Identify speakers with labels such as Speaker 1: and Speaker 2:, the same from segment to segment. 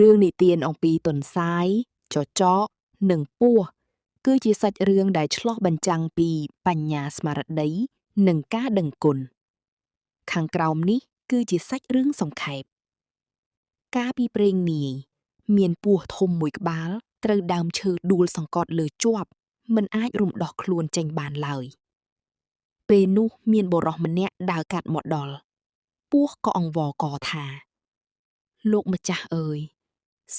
Speaker 1: រឿងនិទានអំពីទន្សាយ ចចក និងពស់គឺជាសាច់រឿងដែលឆ្លុះបញ្ចាំងពីបញ្ញាស្មារតី និងការដឹងគុណ ខាងក្រោមនេះគឺជាសាច់រឿងសង្ខេប កាលពីព្រេងនាយ មានពស់ធំមួយក្បាលត្រូវដើមឈើដួលសង្កត់លើជាប់ មិនអាចរំដោះខ្លួនចេញបានឡើយ ពេលនោះមានបុរសម្នាក់ដើរកាត់មកដល់ ពស់ក៏អង្វរកថា លោកម្ចាស់អើយ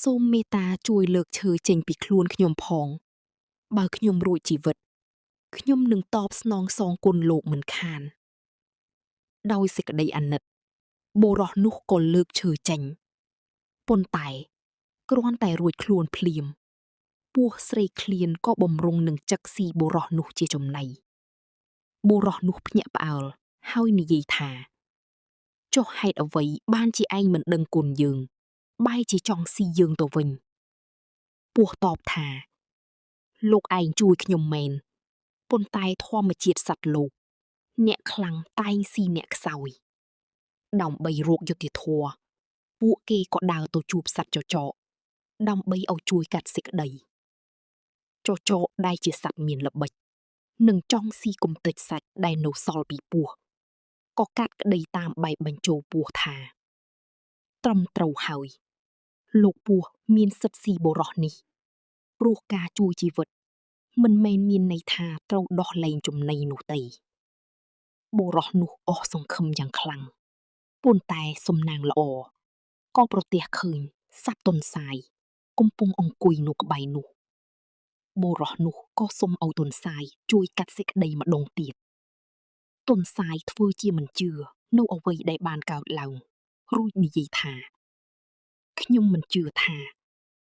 Speaker 1: សូមមេត្តាជួយលើកឈើចេញពីខ្លួនខ្ញុំផង បើខ្ញុំរួចជីវិត ខ្ញុំនឹងតបស្នងសងគុណលោកមិនខាន ដោយសេចក្តីអាណិត បុរសនោះក៏លើកឈើចេញ ប៉ុន្តែគ្រាន់តែរួចខ្លួនភ្លាម ពស់ស្រេកឃ្លានក៏បម្រុងនឹងចឹកស៊ីបុរសនោះជាចំណី បុរសនោះភ្ញាក់ផ្អើលហើយនិយាយថា ចុះហេតុអ្វីបានជាឯងមិនដឹងគុណយើង បែរជាចង់ស៊ីយើងទៅវិញ ពស់តបថា លោកឯងជួយខ្ញុំមែន ប៉ុន្តែធម្មជាតិសត្វលោក អ្នកខ្លាំងតែងស៊ីអ្នកខ្សោយ ដើម្បីរកយុត្តិធម៌ ពួកគេក៏ដើរទៅជួបសត្វចចក ដើម្បីឲ្យជួយកាត់សេចក្តី ចចកដែលជាសត្វមានល្បិច និងចង់ស៊ីកម្ទេចសាច់ដែលនៅសល់ពីពស់ ក៏កាត់ក្តីតាមបែបបញ្ជោរពស់ថា ត្រឹមត្រូវហើយ លោកពស់មានសិទ្ធិស៊ីបុរសនេះ ព្រោះការជួយជីវិត មិនមែនមានន័យថាត្រូវដោះលែងចំណីនោះទេ បុរសនោះអស់សង្ឃឹមយ៉ាងខ្លាំង ប៉ុន្តែសំណាងល្អ ក៏ប្រទះឃើញសត្វទន្សាយកំពុងអង្គុយនៅក្បែរនោះ បុរសនោះក៏សុំឲ្យទន្សាយជួយកាត់សេចក្តីម្ដងទៀត ទន្សាយធ្វើជាមិនជឿនៅអ្វីដែលបានកើតឡើង រួចនិយាយថា ខ្ញុំមិនជឿថា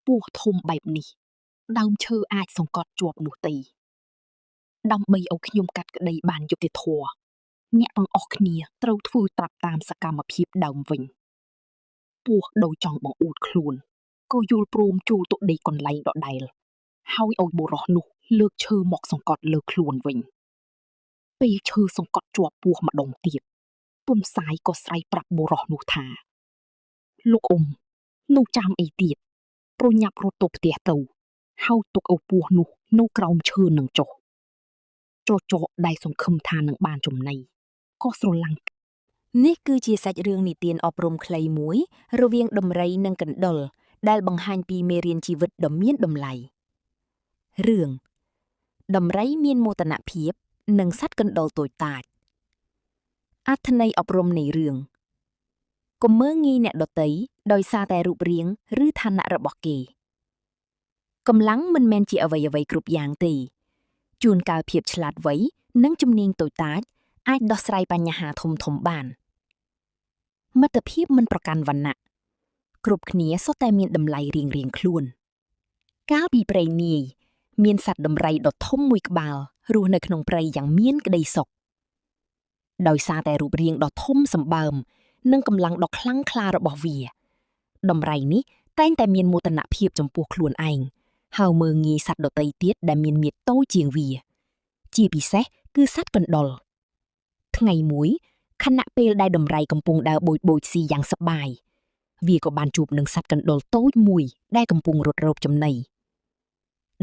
Speaker 1: ពស់ធំបែបនេះ ដើមឈើអាចសង្កត់ជាប់នោះទេ ដើម្បីឲ្យខ្ញុំកាត់ក្តីបានយុត្តិធម៌ អ្នកទាំងអស់គ្នាត្រូវធ្វើត្រាប់តាមសកម្មភាពដើមវិញ ពស់ដោយចង់បង្អួតខ្លួន ក៏យល់ព្រមចូលទៅដេកកន្លែងដដែល ហើយឲ្យបុរសនោះលើកឈើមកសង្កត់លើខ្លួនវិញ ពេលឈើសង្កត់ជាប់ពស់ម្ដងទៀត ទន្សាយក៏ស្រែកប្រាប់បុរសនោះថា លោកអ៊ំ នៅចាំអីទៀត ប្រញាប់រត់ទៅផ្ទះទៅ ហើយទុកឲ្យពស់នោះនៅក្រោមឈើនឹងចុះ ចចកដែលសង្ឃឹមថានឹងបានចំណី ក៏ស្រឡាំង
Speaker 2: នេះគឺជាសាច់រឿងនិទានអប់រំខ្លីមួយ រវាងដំរីនិងកណ្ដុរដែលបង្ហាញពីមេរៀនជីវិតដ៏មានតម្លៃរឿងដំរីមានមោទនភាព និងសត្វកណ្ដុរតូចតាចអត្ថន័យអប់រំនៃរឿងកុំមើលងាយអ្នកដទៃដោយសារតែរូបរាងឬឋានៈរបស់គេកម្លាំងមិនមែនជាអ្វីអ្វីគ្រប់យ៉ាងទេជួនកាលភាពឆ្លាតវៃនិងជំនាញតូចតាចអាចដោះស្រាយបញ្ហាធំៗបាន មិត្តភាពមិនប្រកាន់វណ្ណៈគ្រប់គ្នាសុទ្ធតែមានតម្លៃរៀងៗខ្លួន កាលពីព្រេងនាយ មានសត្វដំរីដ៏ធំមួយក្បាលរស់នៅក្នុងព្រៃយ៉ាងមានក្តីសុខដោយសារតែរូបរាងដ៏ធំសម្បើម និងកម្លាំងដ៏ខ្លាំងក្លារបស់វា ដំរីនេះតែងតែមានមោទនភាពចំពោះខ្លួនឯងហើយមើលងាយសត្វដទៃទៀតដែលមានមាឌតូចជាងវា ជាពិសេសគឺសត្វកណ្ដុរថ្ងៃមួយខណៈពេលដែលដំរីកំពុងដើរបូចបូចស៊ីយ៉ាងសប្បាយ វាក៏បានជួបនឹងសត្វកណ្ដុរតូចមួយដែលកំពុងរត់រកចំណី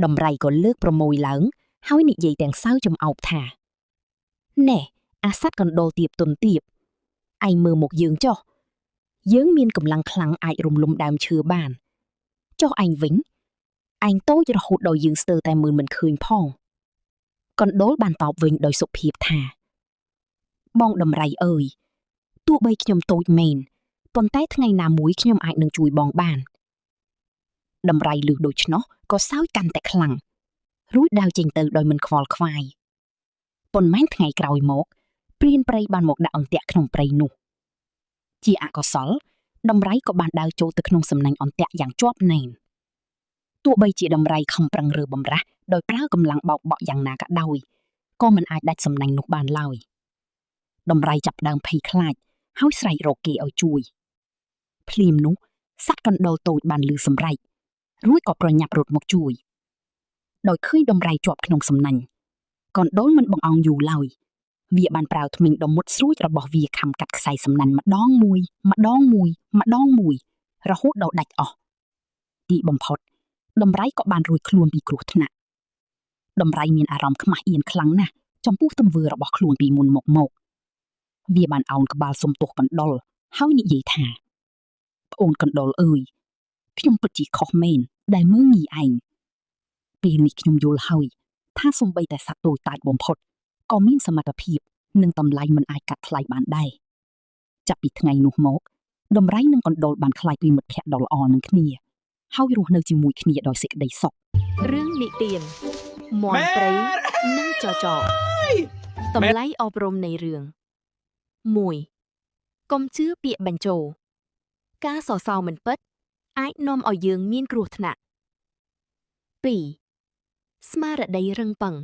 Speaker 2: ដំរីក៏លើកប្រមូយឡើង ហើយនិយាយទាំងសើចចំអោបថា ណែអាសត្វកណ្ដុរទៀបទុនទៀបឯងមើលមកយើងចុះយើងមានកម្លាំងខ្លាំងអាចរំលំដើមឈើបាន ចុះឯងវិញឯងតូចរហូតដល់យើងស្ទើរតែមើលមិនឃើញផង កណ្ដុរបានតបវិញដោយសុភាពថា បងដំរីអើយទោះបីខ្ញុំតូចមែនប៉ុន្តែថ្ងៃណាមួយខ្ញុំអាចនឹងជួយបងបាន ដំរីឮដូច្នោះក៏សើចកាន់តែខ្លាំងរួចដើរចេញទៅដោយមិនខ្វល់ខ្វាយប៉ុន្មានថ្ងៃក្រោយមកព្រានព្រៃបានមកដាក់អន្ទាក់ក្នុងព្រៃនោះ ជាអកុសល ដំរីក៏បានដើរចូលទៅក្នុងសំណាញ់អន្ទាក់យ៉ាងជាប់ណែនទោះបីជាដំរីខំប្រឹងរើបំរាស់ដោយប្រើកម្លាំងបោកបក់យ៉ាងណាក៏ដោយក៏មិនអាចដាច់សំណាញ់នោះបានឡើយដំរីចាប់ផ្ដើមភ័យខ្លាចហើយស្រែករកគេឲ្យជួយភ្លាមនោះសត្វកណ្ដុរតូចបានលឺសម្រែករួចក៏ប្រញាប់រត់មកជួយដោយឃើញដំរីជាប់ក្នុងសំណាញ់កណ្ដុរមិនបង្អង់យូរឡើយវាបានប្រើធ្មេញដ៏មុតស្រួចរបស់វាខំកាត់ខ្សែសំណាញ់ម្ដងមួយម្ដងមួយម្ដងមួយរហូតដល់ដាច់អស់
Speaker 3: ទីបំផុតដំរីក៏បានរួចខ្លួនពីគ្រោះថ្នាក់ដំរីមានអារម្មណ៍ខ្មាស់អៀនខ្លាំងណាស់ចំពោះទង្វើរបស់ខ្លួនពីមុនមកមកវាបានអោនក្បាលសុំទោសកណ្ដុរហើយនិយាយថាប្អូនកណ្ដុរអើយខ្ញុំពិតជាខុសមែនដែលមើលងាយឯងពេលនេះខ្ញុំយល់ហើយថាសូម្បីតែសត្វតូចតាចបំផុតក៏មានសមត្ថភាពនិងតម្លៃមិនអាចកាត់ថ្លៃបានដែរចាប់ពីថ្ងៃនោះមកដំរីនិងកណ្ដុរបានក្លាយជាមិត្តភក្តិដ៏ល្អនឹងគ្នាហើយរស់នៅជាមួយគ្នាដោយសេចក្តីសុខ
Speaker 2: រឿងនិទានមាន់ព្រៃនិងចចកតម្លៃអប់រំនៃរឿង1កុំជឿពាក្យបញ្ចោការសរសើរមិនពិត អាចនាំឲ្យយើងមានគ្រោះថ្នាក់2ស្មារតីរឹងប៉ឹង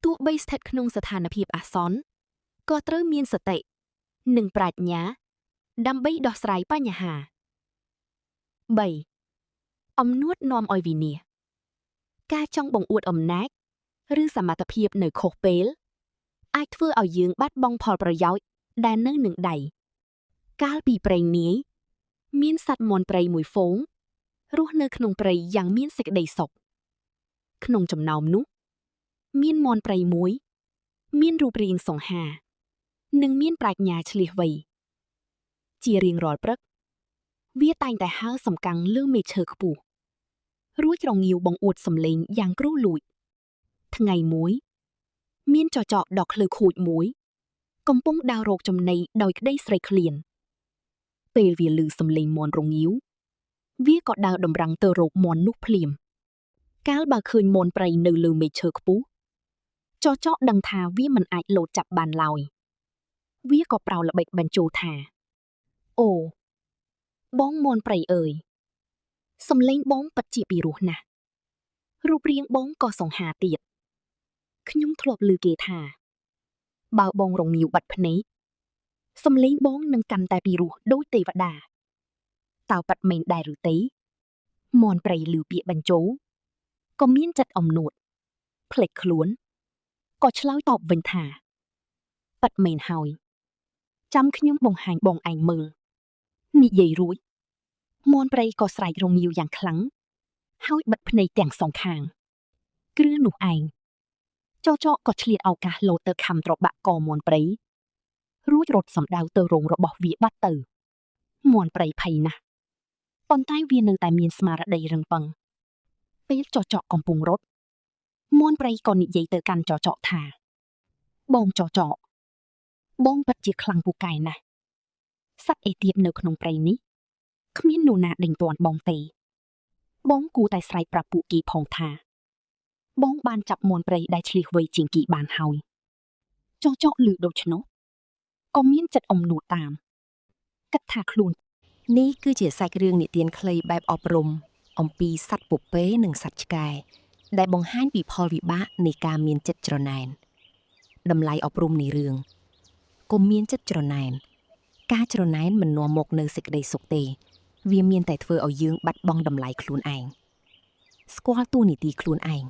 Speaker 2: ទោះបីស្ថិតក្នុងស្ថានភាពអាសន្នក៏ត្រូវមានសតិនិងប្រាជ្ញា ដើម្បីដោះស្រាយបញ្ហា3អំនួតនាំឲ្យវិនាស ការចង់បង្អួតអំណាច ឬសមត្ថភាពនៅខុសពេល អាចធ្វើឲ្យយើងបាត់បង់ផលប្រយោជន៍ដែលនៅនឹងដៃ កាលពីព្រេងនាយ មានសត្វមាន់ព្រៃមួយហ្វូងរស់នៅក្នុងព្រៃយ៉ាងមានសេចក្តីសុខក្នុងចំណោមនោះ មានមាន់ព្រៃមួយ មានរូបរាងសង្ហា និងមានប្រាជ្ញាឈ្លាសវៃជារៀងរាល់ព្រឹក វាតែងតែហើរសំកាំងលើមេឈើខ្ពស់ រួចរងាវបង្អួតសំឡេងយ៉ាងគ្រោះលួច ថ្ងៃមួយ មានចចកដ៏ឃ្លើខូចមួយ កំពុងដើររកចំណីដោយក្តីស្រេកឃ្លាន ពេលវាឮសំឡេងមាន់រងាវ វាក៏ដើរតម្រង់ទៅរកមាន់នោះភ្លាម កាលបើឃើញមាន់ព្រៃនៅលើមេឈើខ្ពស់ចចកដឹងថាវាមិនអាចលោតចាប់បានឡើយ វាក៏ប្រោល្បិចបញ្ជោថា អូ បងមាន់ព្រៃអើយ សំឡេងបងពិតជាពីរោះណាស់ រូបរាងបងក៏សង្ហាទៀត ខ្ញុំធ្លាប់ឮគេថា បើបងរងាវបាត់ភ្នែក សំឡេងបងនឹងកាន់តែពីរោះដូចទេវតាតើប៉ាត់មែនដែរឬទេមាន់ព្រៃឮពាក្យបញ្ជោក៏មានចិត្តអំនួតភ្លេចខ្លួនក៏ឆ្លើយតបវិញថាប៉ាត់មែនហើយចាំខ្ញុំបង្ហាញបងឯងមើលនិយាយរួចមាន់ព្រៃក៏ស្រែករងាវយ៉ាងខ្លាំងហើយបិទភ្នែកទាំងសងខាង គ្រានោះឯងចចកក៏ឆ្លៀតឱកាសលោតទៅខំត្របាក់កមាន់ព្រៃរួចរត់សម្ដៅទៅរោងរបស់វាបាត់ទៅមាន់ព្រៃភ័យណាស់ប៉ុន្តែវានៅតែមានស្មារតីរឹងប៉ឹងពេលចចកកំពុងរត់មាន់ព្រៃក៏និយាយទៅកាន់ចចកថាបងចចកបងពិតជាខ្លាំងពូកែណាស់សត្វអេទៀបនៅក្នុងព្រៃនេះគ្មាននរណាដេញទាន់បងទេបងគួរតែស្រែកប្រាប់ពួកគេផងថាបងបានចាប់មាន់ព្រៃដែលឈ្លាសវៃជាងគេបានហើយចចកឮដូច្នោះក៏មានចិត្តអំនួតតាមគិតថាខ្លួន
Speaker 1: នេះគឺជាសាច់រឿងនិទានខ្លីបែបអប់រំអំពីសត្វពពែនិងសត្វឆ្កែដែលបង្ហាញពីផលវិបាកនៃការមានចិត្តច្រណែនតម្លៃអប់រំនៃរឿងកុំមានចិត្តច្រណែនការច្រណែនមិននាំមកនូវសេចក្តីសុខទេ វាមានតែធ្វើឲ្យយើងបាត់បង់តម្លៃខ្លួនឯងស្គាល់តួនាទីខ្លួនឯង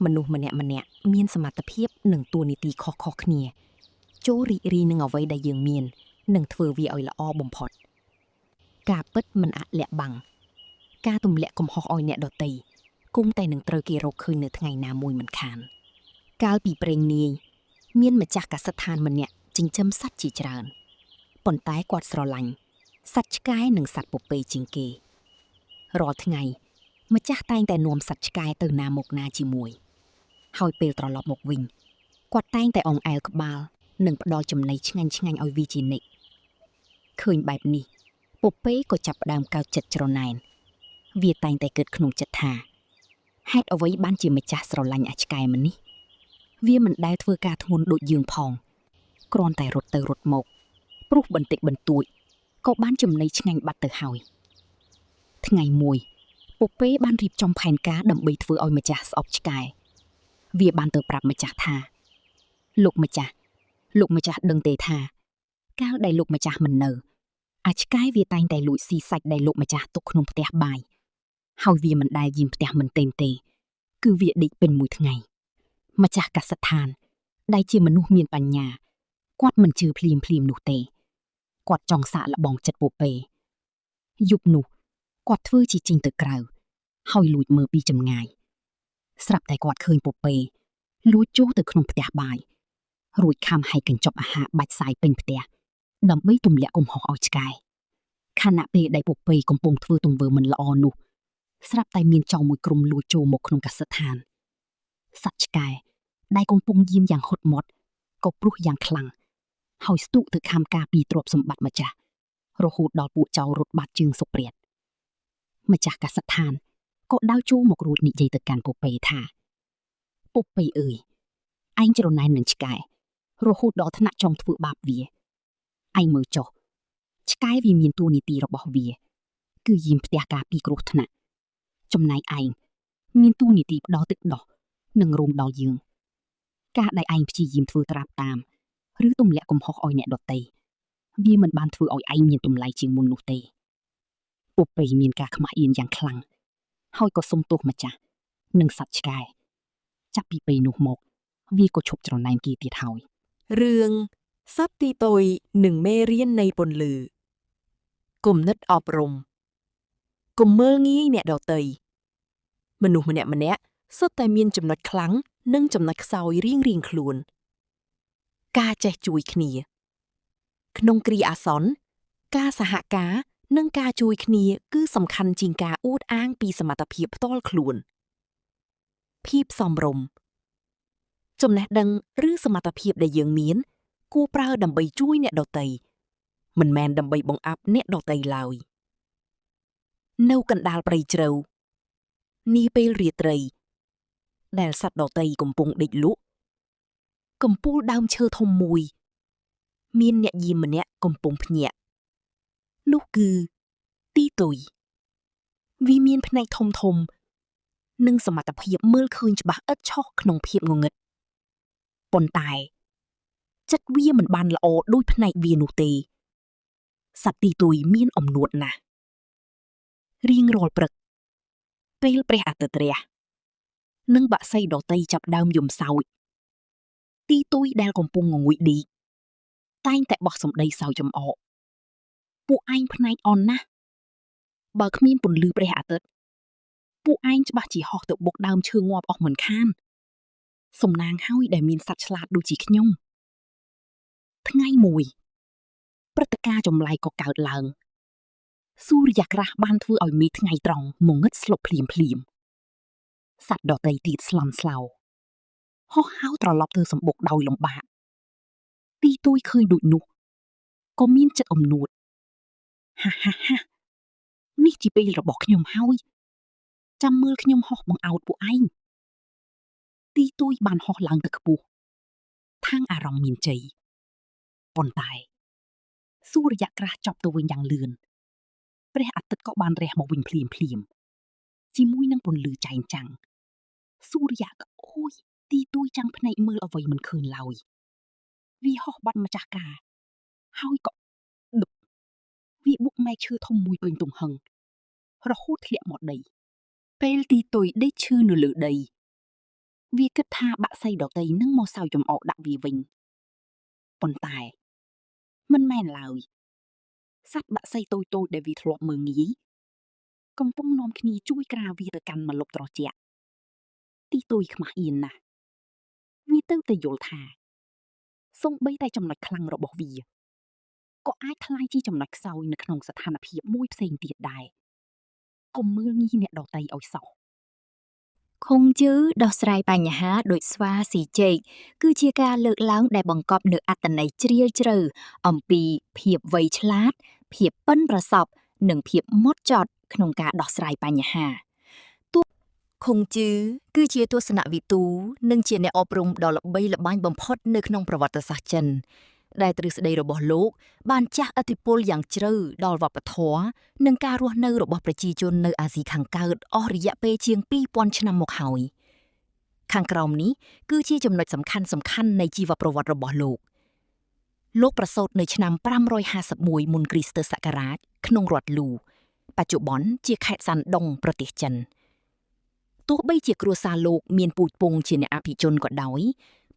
Speaker 1: មនុស្សម្នាក់ៗមានសមត្ថភាពនិងតួនាទីខុសៗគ្នា ចូលរីករាយនឹងអ្វីដែលយើងមាន និងធ្វើវាឲ្យល្អបំផុត ការពិតមិនអាចលាក់បាំងការទម្លាក់កំហុសឲ្យអ្នកដទៃគង់តែនឹងត្រូវគេរកឃើញនៅថ្ងៃណាមួយមិនខាន កាលពីព្រេងនាយមានម្ចាស់កសិដ្ឋានម្នាក់ចិញ្ចឹមសត្វជាច្រើនប៉ុន្តែគាត់ស្រឡាញ់សត្វឆ្កែនិងសត្វពពែជាងគេរាល់ថ្ងៃម្ចាស់តែងតែនាំសត្វឆ្កែទៅណាមកណាជាមួយ ហើយពេលត្រឡប់មកវិញគាត់តែងតែអង្អែលក្បាលនិងផ្ដល់ចំណីឆ្ងាញ់ៗឲ្យវាជានិច្ចឃើញបែបនេះ ពពែក៏ចាប់ផ្ដើមកើតចិត្តច្រណែនវាតែងតែគិតក្នុងចិត្តថាហេតុអ្វីបានជាម្ចាស់ស្រឡាញ់អាឆ្កែម្នេះវាមិនដែលធ្វើការធ្ងន់ដូចយើងផងគ្រាន់តែរត់ទៅរត់មកព្រោះបន្តិចបន្តួចក៏បានចំណីឆ្ងាញ់បាត់ទៅហើយថ្ងៃមួយពពែបានរៀបចំផែនការដើម្បីធ្វើឲ្យម្ចាស់ស្អប់ឆ្កែវាបានទៅប្រាប់ម្ចាស់ថាលោកម្ចាស់លោកម្ចាស់ដឹងទេថាកាលដែលលោកម្ចាស់មិននៅ អាឆ្កែវាតែងតែលួចស៊ីសាច់ដែលលោកម្ចាស់ទុកក្នុងផ្ទះបាយហើយវាមិនដែលយាមផ្ទះមិនទេទេ គឺវាដេកពេញមួយថ្ងៃម្ចាស់កសិដ្ឋាន ដែលជាមនុស្សមានបញ្ញាគាត់មិនជឿភ្លាមភ្លាមនោះទេគាត់ចង់សាកល្បងចិត្តពពែយប់នោះ
Speaker 3: គាត់ធ្វើជាចេញទៅក្រៅហើយលួចមើលពីចម្ងាយស្រាប់តែគាត់ឃើញពពែលួចចូលទៅក្នុងផ្ទះបាយរួចខាំហែកកញ្ចប់អាហារបាច់សាយពេញផ្ទះដើម្បីទម្លាក់កំហុសឲ្យឆ្កែខណៈពេលដែលពពែកំពុងធ្វើទង្វើមិនល្អនោះស្រាប់តែមានចោរមួយក្រុមលួចចូលមកក្នុងកសិដ្ឋានសត្វឆ្កែដែលកំពុងយាមយ៉ាងហត់មាត់ក៏ព្រុសយ៉ាងខ្លាំងហើយស្ទុះទៅខាំការពីទ្រព្យសម្បត្តិម្ចាស់រហូតដល់ពួកចោររត់បាត់ជើងសុព្រាតម្ចាស់កសិដ្ឋានក៏ដើរចូលមករួចនិយាយទៅកាន់ពពែថាពពែអើយឯងច្រណែននឹងឆ្កែរហូតដល់ថ្នាក់ចង់ធ្វើបាបវាឯងមើលចុះឆ្កែវាមានតួនាទីរបស់វា គឺយាមផ្ទះការពីគ្រោះថ្នាក់ចំណែកឯងមានតួនាទីផ្ដល់ទឹកដោះនិងរោមដល់យើងការដែលឯងព្យាយាមធ្វើត្រាប់តាមឬទម្លាក់កំហុសឲ្យអ្នកដទៃវាមិនបានធ្វើឲ្យឯងមានតម្លៃជាងមុននោះទេពពែមានការខ្មាស់អៀនយ៉ាងខ្លាំងហើយក៏សុំទោសម្ចាស់និងសត្វឆ្កែចាប់ពីពេលនោះមកវាក៏ឈប់ច្រណែនគេទៀតហើយ
Speaker 1: រឿងសត្វទីតុយនិងមេរៀននៃពន្លឺគំនិតអប់រំកុំមើលងាយអ្នកដទៃមនុស្សម្នាក់ៗសុទ្ធតែមានចំណុចខ្លាំងនិងចំណុចខ្សោយរៀងៗខ្លួន ការចេះជួយគ្នា ក្នុងគ្រាអាសន្នការសហការនិងការជួយគ្នាគឺសំខាន់ជាងការអួតអាងពីសមត្ថភាពផ្ទាល់ខ្លួន ភាពសមរម្យចំណេះដឹងឬសមត្ថភាពដែលយើងមាន គួរប្រើដើម្បីជួយអ្នកដទៃមិនមែនដើម្បីបង្អាប់អ្នកដទៃឡើយ នៅកណ្ដាលព្រៃជ្រៅនេះពេលរាត្រី ដែលសត្វដទៃកំពុងដេកលក់កំពូលដើមឈើធំមួយ មានអ្នកយាមម្នាក់កំពុងភ្ញាក់នោះគឺទីទុយវាមានភ្នែកធំធំ និងសមត្ថភាពមើលឃើញច្បាស់ឥតឆោះក្នុងភាពងងឹតប៉ុន្តែ ចិត្តវាមិនបានល្អដូចភ្នែកវានោះទេសត្វទីទុយមានអំនួតណាស់រៀងរាល់ព្រឹក ពេលព្រះអាទិត្យរះនិងបក្សីដទៃចាប់ដើមយំសោចទីទុយដែលកំពុងងងុយដេកតែងតែបោះសម្ដីសើចចំអកពួកឯងភ្នែកអន់ណាស់បើគ្មានពន្លឺព្រះអាទិត្យពួកឯងច្បាស់ជាហោះទៅបុកដើមឈើងាប់អស់មិនខានសំណាងហើយដែលមានសត្វឆ្លាតដូចជាខ្ញុំថ្ងៃមួយព្រឹត្តិការណ៍ចម្លែកក៏កើតឡើងសូរិយាក្រាសបានធ្វើឲ្យមេឃថ្ងៃត្រង់មងឹតស្លុបភ្លាមភ្លាមសត្វដទៃទៀតស្លន់ស្លោហោះហៅត្រឡប់ទៅសម្បុកដោយលំបាកទីទួយឃើញដូចនោះក៏មានចិត្តអំនួតហាហាហានេះជាពេលរបស់ខ្ញុំហើយចាំមើលខ្ញុំហោះបង្អោតពួកឯងទីទួយបានហោះឡើងទៅខ្ពស់ខាងអារម្មណ៍មានជ័យប៉ុន្តែសូរិយក្រាសចប់ទៅវិញយ៉ាងលឿនព្រះអាទិត្យក៏បានរះមកវិញភ្លាមភ្លាមជាមួយនឹងពន្លឺចែងចាំងសូរិយក៏អូយទីទួយចាំងភ្នែកមើលអ្វីមិនឃើញឡើយវាហោះបាត់ម្ចាស់ការហើយក៏ដុបវាបុកមែកឈើធំមួយពេញទំហឹងរហូតធ្លាក់មកដីពេលទីទុយដេកឈឺនៅលើដីវាគិតថាបាក់សីដទៃនឹងមកសើចចំអកដាក់វាវិញប៉ុន្តែមិនមែនឡើយសត្វបក្សីតូចៗដែលវាធ្លាប់មើលងាយកំពុងនាំគ្នាជួយក្រាវាទៅកាន់ម្លប់ត្រជាក់ទីទុយខ្មាស់អៀនណាស់វាទៅតែយល់ថាសូម្បីតែចំណុចខ្លាំងរបស់វាក៏អាចក្លាយជាចំណុចខ្សោយនៅក្នុងស្ថានភាពមួយផ្សេងទៀតដែរកុំមើលងាយអ្នកដទៃឲ្យសោះ
Speaker 2: ខុងជឺដោះស្រាយបញ្ហាដូចស្វាស៊ីចេកគឺជាការលើកឡើងដែលបង្កប់នូវអត្ថន័យជ្រាលជ្រៅអំពីភាពវៃឆ្លាត ភាពប៉ិនប្រសប់និងភាពម៉ត់ចត់ក្នុងការដោះស្រាយបញ្ហា
Speaker 4: ខុងជឺគឺជាទស្សនវិទូនិងជាអ្នកអប់រំដ៏ល្បីល្បាញបំផុតនៅក្នុងប្រវត្តិសាស្ត្រចិន ដែលទ្រឹស្ដីរបស់លោក បានជះឥទ្ធិពលយ៉ាងជ្រៅដល់វប្បធម៌និងការរស់នៅរបស់ប្រជាជននៅអាស៊ីខាងកើតអស់រយៈពេលជាង2000ឆ្នាំមកហើយខាងក្រោមនេះគឺជាចំណុចសំខាន់ៗនៃជីវប្រវត្តិរបស់លោក លោកប្រសូតនៅឆ្នាំ551មុនគ្រីស្ទសករាជក្នុងរដ្ឋលូបច្ចុប្បន្នជាខេត្តសាន់ដុងប្រទេសចិន ទោះបីជាគ្រួសារលោកមានពូជពងជាអ្នកអភិជនក៏ដោយ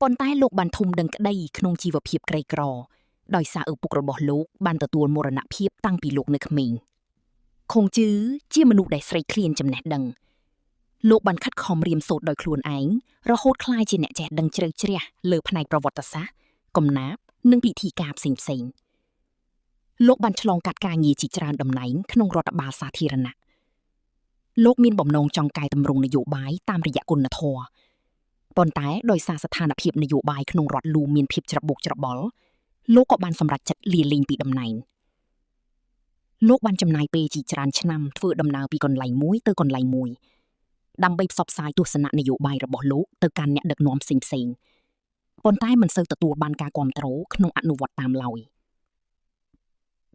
Speaker 4: ប៉ុន្តែលោកបានធំដឹងក្តីក្នុងជីវភាពក្រីក្រដោយសារឪពុករបស់លោកបានទទួលមរណភាពតាំងពីលោកនៅក្មេង
Speaker 3: ខុងជឺជាមនុស្សដែលស្រេកឃ្លានចំណេះដឹងលោកបានខិតខំរៀនសូត្រដោយខ្លួនឯងរហូតក្លាយជាអ្នកចេះដឹងជ្រៅជ្រះលើផ្នែកប្រវត្តិសាស្ត្រកំណាព្យនិងពិធីការផ្សេងៗលោកបានឆ្លងកាត់ការងារជាច្រើនតំណែងក្នុងរដ្ឋបាលសាធារណៈលោកមានបំណងចង់កែតម្រង់នយោបាយតាមរយៈគុណធម៌ប៉ុន្តែដោយសារស្ថានភាពនយោបាយក្នុងរដ្ឋលូមានភាពច្របូកច្របល់លោកក៏បានសម្រេចចិត្តលាលែងពីតំណែង លោកបានចំណាយពេលជាច្រើនឆ្នាំធ្វើដំណើរពីកន្លែងមួយទៅកន្លែងមួយដើម្បីផ្សព្វផ្សាយទស្សនៈនយោបាយរបស់លោកទៅកាន់អ្នកដឹកនាំផ្សេងៗប៉ុន្តែមិនសូវទទួលបានការគាំទ្រក្នុងអនុវត្តតាមឡើយ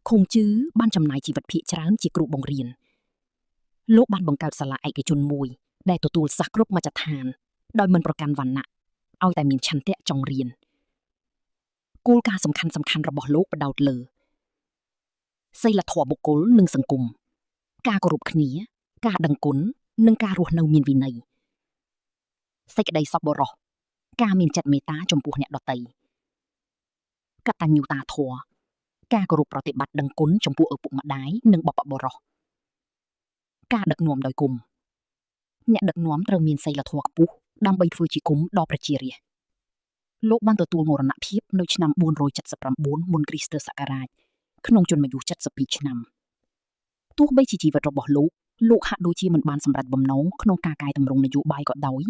Speaker 3: ខុងជឺបានចំណាយជីវិតភាគច្រើនជាគ្រូបង្រៀនលោកបានបង្កើតសាលាឯកជនមួយដែលទទួលសិស្សគ្រប់មជ្ឈដ្ឋានដោយមិនប្រកាន់វណ្ណៈឲ្យតែមានឆន្ទៈចង់រៀនគោលការណ៍សំខាន់ៗរបស់លោកផ្ដោតលើសីលធម៌បុគ្គលនិងសង្គមការគោរពគ្នា ការដឹងគុណនិងការរស់នៅមានវិន័យសេចក្តីសប្បុរសការមានចិត្តមេត្តាចំពោះអ្នកដទៃកតញ្ញូតាធម៌ការគោរពប្រតិបត្តិដឹងគុណចំពោះឪពុកម្ដាយនិងបុព្វបុរសការដឹកនាំដោយគុំអ្នកដឹកនាំត្រូវមានសីលធម៌ខ្ពស់ដើម្បីធ្វើជាគុំដល់ប្រជារាស្ត្រលោកបានទទួលមរណភាពនៅឆ្នាំ479មុនគ្រីស្ទសករាជក្នុងជន្មអាយុ72ឆ្នាំទោះបីជាជីវិតរបស់លោកលោកហាក់ដូចជាមិនបានសម្រេចបំណងក្នុងការកែតម្រង់នយោបាយក៏ដោយ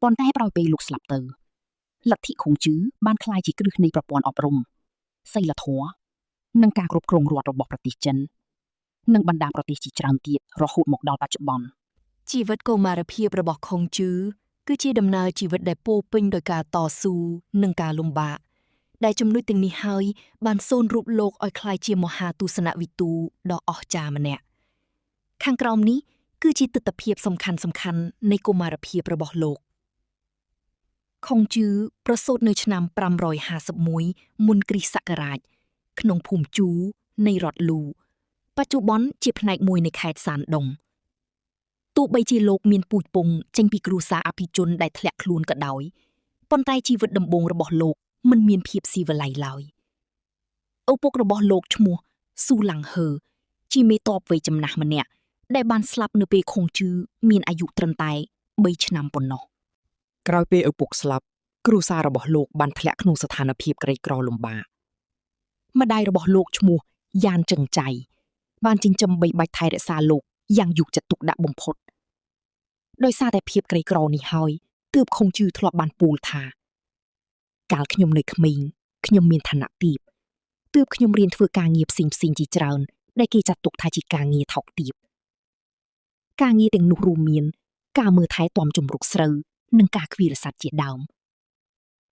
Speaker 3: ប៉ុន្តែក្រោយពេលលោកស្លាប់ទៅលទ្ធិខុងជឺបានក្លាយជាគ្រឹះនៃប្រព័ន្ធអប់រំសីលធម៌និងការគ្រប់គ្រងរដ្ឋរបស់ប្រទេសចិននិងបណ្ដាប្រទេសជាច្រើនទៀតរហូតមកដល់បច្ចុប្បន្ន
Speaker 4: ជីវិតកុមារភាពរបស់ខុងជឺគឺជាដំណើរជីវិតដែលពោរពេញដោយការតស៊ូនិងការលំបាកដែលចំណុចទាំងនេះហើយបានសូនរូបលោកឲ្យក្លាយជាមហាទស្សនវិទូដ៏អស្ចារ្យម្នាក់ខាងក្រោមនេះគឺជាទិដ្ឋភាពសំខាន់ៗនៃកុមារភាពរបស់លោកខុងជឺប្រសូតនៅឆ្នាំ551មុនគ្រីស្ទសករាជក្នុងភូមិជូនៃរដ្ឋលូបច្ចុប្បន្នជាផ្នែកមួយនៃខេត្តសានដុង ទោះបីជាលោកមានពូជពងចេញពីគ្រួសារអភិជនដែលធ្លាក់ខ្លួនក៏ដោយប៉ុន្តែជីវិតដំបូងរបស់លោកមិនមានភាពស៊ីវិល័យឡើយឪពុករបស់លោកឈ្មោះស៊ូឡាំងហឺជាមេតបវ័យចំណាស់ម្នាក់ដែលបានស្លាប់នៅពេលខុងជឺមានអាយុត្រឹមតែ3ឆ្នាំប៉ុណ្ណោះ
Speaker 1: ក្រោយពេលឪពុកស្លាប់គ្រួសាររបស់លោកបានធ្លាក់ក្នុងស្ថានភាពក្រីក្រលំបាកម្ដាយរបស់លោកឈ្មោះយ៉ានចឹងចៃបានចិញ្ចឹមបីបាច់ថែរក្សាលោកយ៉ាងយកចិត្តទុកដាក់បំផុតដោយសារតែភាពក្រីក្រនេះហើយទើបខុងជឺធ្លាប់បានពោលថាកាលខ្ញុំនៅក្មេងខ្ញុំមានឋានៈទាបទើបខ្ញុំរៀនធ្វើការងារផ្សេងៗជាច្រើនដែលគេចាត់ទុកថាជាការងារថោកទាបការងារទាំងនោះរួមមានការមើលថែទាំជម្រកស្រូវនិងការឃ្វាលសត្វជាដើម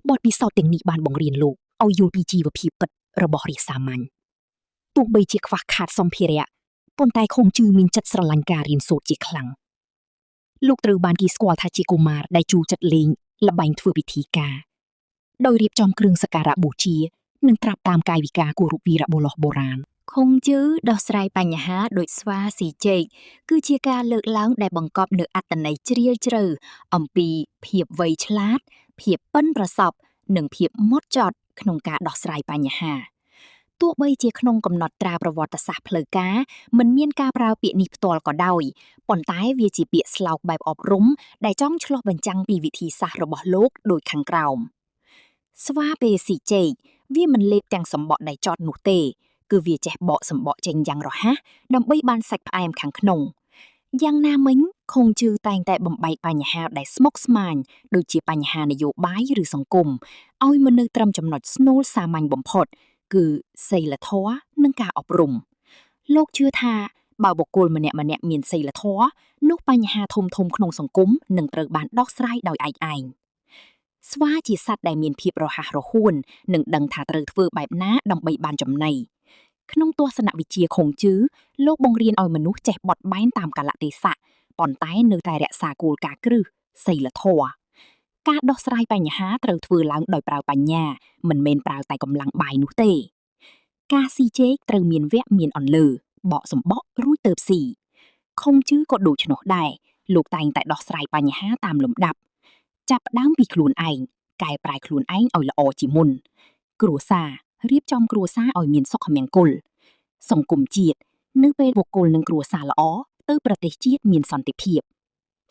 Speaker 1: បទពិសោធន៍ទាំងនេះបានបង្រៀនលោកឲ្យយល់ពីជីវភាពពិតរបស់រាស្ត្រសាមញ្ញទោះបីជាខ្វះខាតសម្ភារៈប៉ុន្តែខុងជឺមានចិត្តស្រឡាញ់ការរៀនសូត្រជាខ្លាំងលោកត្រូវបានគេស្គាល់ថាជាកុមារដែលចូលចិត្តលេងល្បែងធ្វើពិធីការដោយរៀបចំគ្រឿងសក្ការៈបូជានិងត្រាប់តាមកាយវិការគោរពវីរបុរសបុរាណ
Speaker 2: ខុងជឺដោះស្រាយបញ្ហាដោយស្វាស៊ីចេកគឺជាការលើកឡើងដែលបង្កប់នូវអត្ថន័យជ្រាលជ្រៅអំពីភាពវៃឆ្លាត ភាពប៉ិនប្រសប់និងភាពហ្មត់ចត់ក្នុងការដោះស្រាយបញ្ហាទោះបីជាក្នុងកំណត់ត្រាប្រវត្តិសាស្ត្រផ្លូវការមិនមានការប្រើពាក្យនេះផ្ទាល់ក៏ដោយប៉ុន្តែវាជាពាក្យស្លោកបែបអប់រំដែលចង់ឆ្លុះបញ្ចាំងពីវិធីសាស្ត្ររបស់លោកដូចខាងក្រោមស្វាពេលស៊ីចេកវាមិនលេបទាំងសម្បកដែលចត់នោះទេ គឺវាចេះបកសម្បកចេញយ៉ាងរហ័សដើម្បីបានសាច់ផ្អែមខាងក្នុងយ៉ាងណាមិញខុងជឺតែងតែបំបែកបញ្ហាដែលស្មុគស្មាញដូចជាបញ្ហានយោបាយឬសង្គមឲ្យមកនៅត្រឹមចំណុចស្នូលសាមញ្ញបំផុតគឺសីលធម៌និងការអប់រំលោកជឿថាបើបុគ្គលម្នាក់ៗមានសីលធម៌នោះបញ្ហាធំៗក្នុងសង្គមនឹងត្រូវបានដោះស្រាយដោយឯកឯងស្វាជាសត្វដែលមានភាពរហ័សរហួននិងដឹងថាត្រូវធ្វើបែបណាដើម្បីបានចំណីក្នុងទស្សនវិជ្ជាខុងជឺលោកបង្រៀនឲ្យមនុស្សចេះបត់បែនតាមកាលៈទេសៈប៉ុន្តែនៅតែរក្សាគោលការណ៍គ្រឹះសីលធម៌ការដោះស្រាយបញ្ហាត្រូវធ្វើឡើងដោយប្រើបញ្ញាមិនមែនប្រើតែកម្លាំងបាយនោះទេការស៊ីចេកត្រូវមានវគ្គមានអន្លើបកសម្បករួចទៅស៊ីខុងជឺក៏ដូច្នោះដែរលោកតែងតែដោះស្រាយបញ្ហាតាមលំដាប់ចាប់ផ្ដើមពីខ្លួនឯងកែប្រែខ្លួនឯងឲ្យល្អជាមុនគ្រួសាររៀបចំគ្រួសារឲ្យមានសុខមង្គលសង្គមជាតិ
Speaker 3: នៅពេលបុគ្គលនិងគ្រួសារល្អទៅប្រទេសជាតិមានសន្តិភាព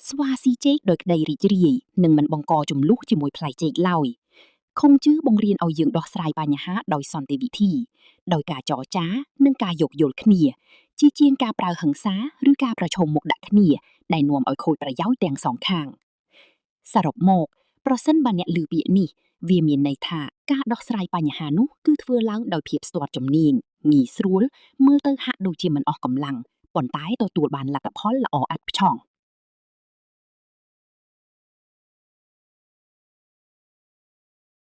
Speaker 3: ស្វាស៊ីចេកដោយក្តីរីករាយនិងមិនបង្កជម្លោះជាមួយផ្លែចេកឡើយខុងជឺបង្រៀនឲ្យយើងដោះស្រាយបញ្ហាដោយសន្តិវិធី ដោយការចរចានិងការយោគយល់គ្នា ជាជាងការប្រើហិង្សាឬការប្រឈមមុខដាក់គ្នា ដែលនាំឲ្យខូចប្រយោជន៍ទាំងសងខាង សរុបមក ប្រសិនបើអ្នកឮពាក្យនេះ វាមានន័យថាការដោះស្រាយបញ្ហានោះគឺធ្វើឡើងដោយភាពស្ទាត់ជំនាញងាយស្រួលមើលទៅហាក់ដូចជាមិនអស់កម្លាំងប៉ុន្តែទទួលបានលទ្ធផលល្អឥតខ្ចោះ។